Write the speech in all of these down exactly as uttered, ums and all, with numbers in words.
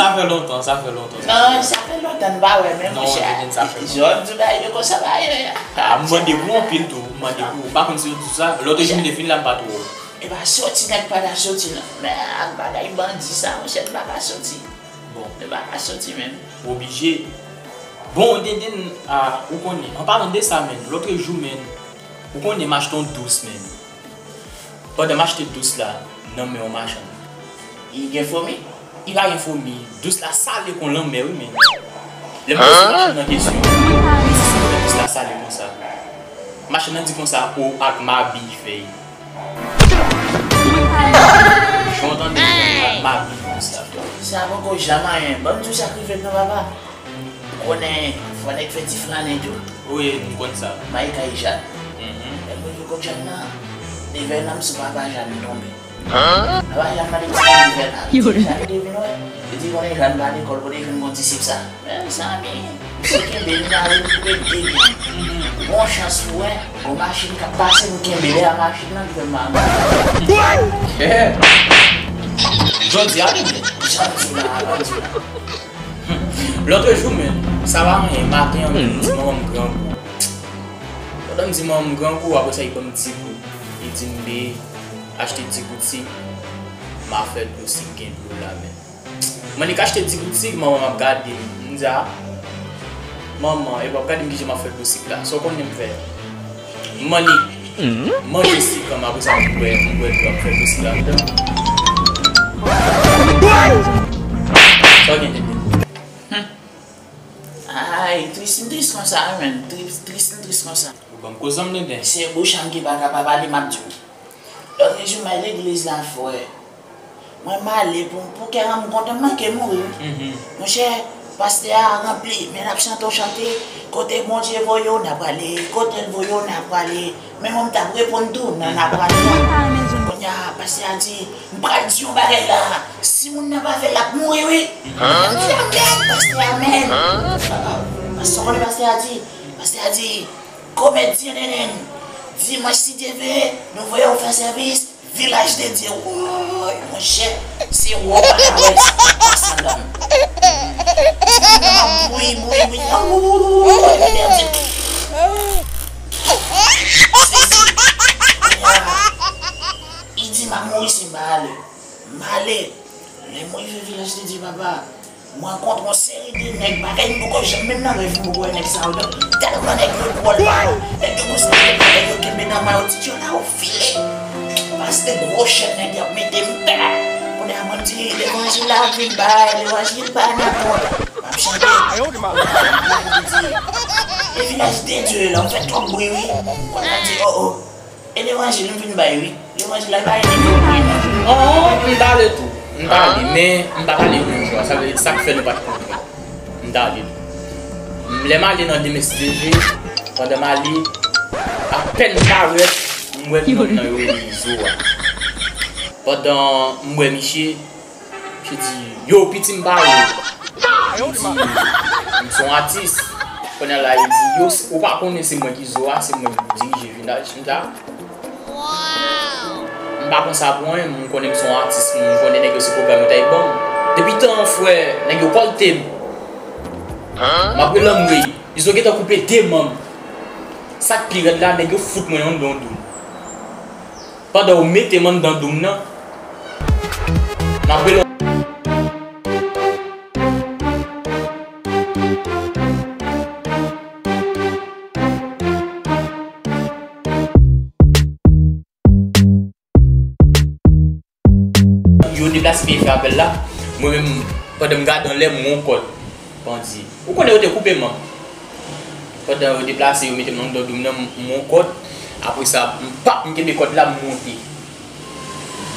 Sa fè lontan, sa fè lontan. Non, sa fè lontan n pa wè, men monchè, jan w di bagay yo konsa pa ye a. Ah, m mande pou anpil tou, m mande pou ou. Pa konn si yo di sa, lòt jou m te vin la, m pa t wè w. E pa soti nèg pa ta soti non. Men ak bagay bandi sa, monchè, n pa ka soti. Bon. N pa ka soti menm. Oblije. Bon, Denden, ah, ou konnen. An palan de sa menm, lòt jou menm, ou konnen m achte yon dous menm. Pandan m achte dous la, nan men yon machann. Li gen fomi? Li pa gen fomi. Dous la sale kon lanmè wi, men. Lè m poze machann nan kesyon, li di se kote dous la sale konsa. Machann nan di konsa, o, ak mabi fèy. Jan w tande, ak mabi konsa. Sa poko janm anyen. Ban m di w sa k rive m nan, papa. Ou konnen, fò nèg fè ti flannen tou. Wi, m konn sa. M al kay Jàn. Mhm. Lè m rive kot Jàn nan, devè nan m sou papa Jàn tonbe. Papa Jàn mande m si m vin fè la. Jàn te vin wè. Li di konnen Jàn pa lekòl, kote Jàn gon disip sa. Mezanmi, m kenbe l, m ale m koupe de byen. Bon chans pou wè, gon machin k ap pase, m kenbe lè a machin nan, li fè m mal. Jodi a, li byen. Jan di la, jan di la. Lòt jou menm, sa pa anyen, maten an menm, m di manman m grangou. Pandan m di manman m grangou, apre sa, li ban m ti goud. Li di m, "Be, achte ti goud sik, m a fè dlo sik gen dlo la menm." M annik achte ti goud sik, manman m ap gade m. M di, "A, manman, epi w ap gade m kijan m ap fè dlo sik la. Sa w konnen m fè?" M annik manje sik an, apre sa, m bwè, m bwè dlo, m fè dlo sik la anndan. Sa w gen, Denden? Ay, tris, m tris konsa, wi, menm. Tris, tris, m tris konsa. Ou ban m koze m, Denden. Se bouch an ki pa ka pa pale, m ap di w. Lòt jou, m al legliz la, frè. Mwen m ale pou, pou kè an m kontan, m manke mouri wi. Mhm. Monchè, pastè a ranpli, men l ap chante yon chante, kote Bondye voye w, n a prale, kote l voye w, n a prale. Men mwen m t ap reponn tou, nan n a prale a. Kounye a, pastè a di, m pral di yon bagay la, si moun nan pa fè l, l ap mouri wi. Mwen m di, amèn, pastè, amèn. Pastè, konnen pastè a di, pastè a di, Komedyen Nenen, dimanch si Dye vle, nou voye w fè sèvis Vilaj de Dye. Woy, monchè, se wòb a la wè sa k ap pase anndan m. Ti moun nan ap bouyi, bouyi, bouyi. Woy, pèdi. Sezi. Li di, "M ap mouri si m pa ale." M ale. Lè m rive Vilaj de Dye, papa, m rankontre yon seri de nèg, bagay m poko janm, menm nan rèv m poko wè nèg sa yo. Tèlman nèg yo dwòl, papa. Nèg yo konsa, nèg yo kenbe nan men yo, ti djòl la yo file. Pastè gwo chèn nèg y ap mete m pè. Kounye a mwen m di, levanjil la vin bay, levanjil pa nan kòd. M ap chante. Kounye a m di, e Vilaj de Dye la, ou fè twòp bri wi. Kounye a m di, o o. E levanjil m vin bay wi. Levanjil la pa ede nou vre non. An, m t ale tou. M t ale, men m pa t ale menm jou a. Sa vle di sa k fè nou pa t kontre. M t ale tou. Lè m ale nan demen si Dye vle, pandan m ale, apèn m parèt, m wè nonm nan yo rele Izo a. Pandan m wè misye, Misye di, yo, piti m pale. M di, m se yon atis. Kounye a la, li di, yo, ou pa konnen se mwen ki Zo a, se mwen ki dirije Vilaj, m di, a. M pa pran sa pou anyen, m konnen m se yon atis, m konnen nèg yo se pwogram yo t al ban m. Depi tan an, frè, nèg yo kòlte m. M ap rele anmwey. Izo gentan koupe de manm. Sa k pi rèd la, nèg yo fout mwen anndan yon doum. Pandan yo mete m anndan doum nan, m ap rele. Yo deplase pou yo fè apèl la. Mwen menm, pandan m gade anlè, m wè yon kòd pandye. Ou konnen yo te koupe manm. Pandan yo deplase, yo mete m anndan doum nan, m, m wè yon kòd. Apre sa, m pap, m kenbe kòd la, m monte.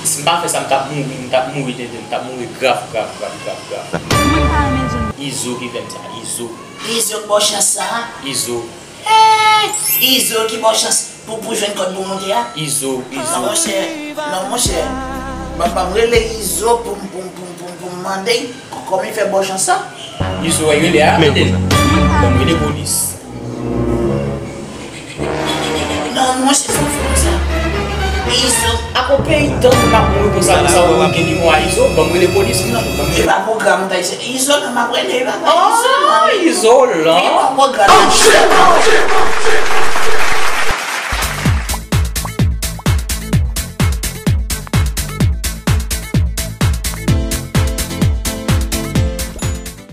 Si m pa fè sa, m t ap mouri, m t ap mouri, tenten, m t ap mouri grav, grav, grav, grav, grav. Izo ki fè m sa, Izo. Izo k ba w chans sa a? Izo. Hey! Izo ki ba w chans pou, pou jwenn kòd pou monte a? Izo, Izo. Non, monchè. Non, monchè. Ban, ban m rele Izo pou m, pou m, pou m, pou m, pou m mande kòman li fè ba w chans sa. Izo, wè, rele a, men tande. Ban m rele polis. Non, monchè, sa fè konsa. Izo, Ako peyi tan moun ap mouri konsa konsa ou gen nivo a Izo, ban m rele polis mwen. E pa pwogram ta Izo, Izo nan m ap rele, e pa pa Izo. Oh, Izolan. E pa pwogram.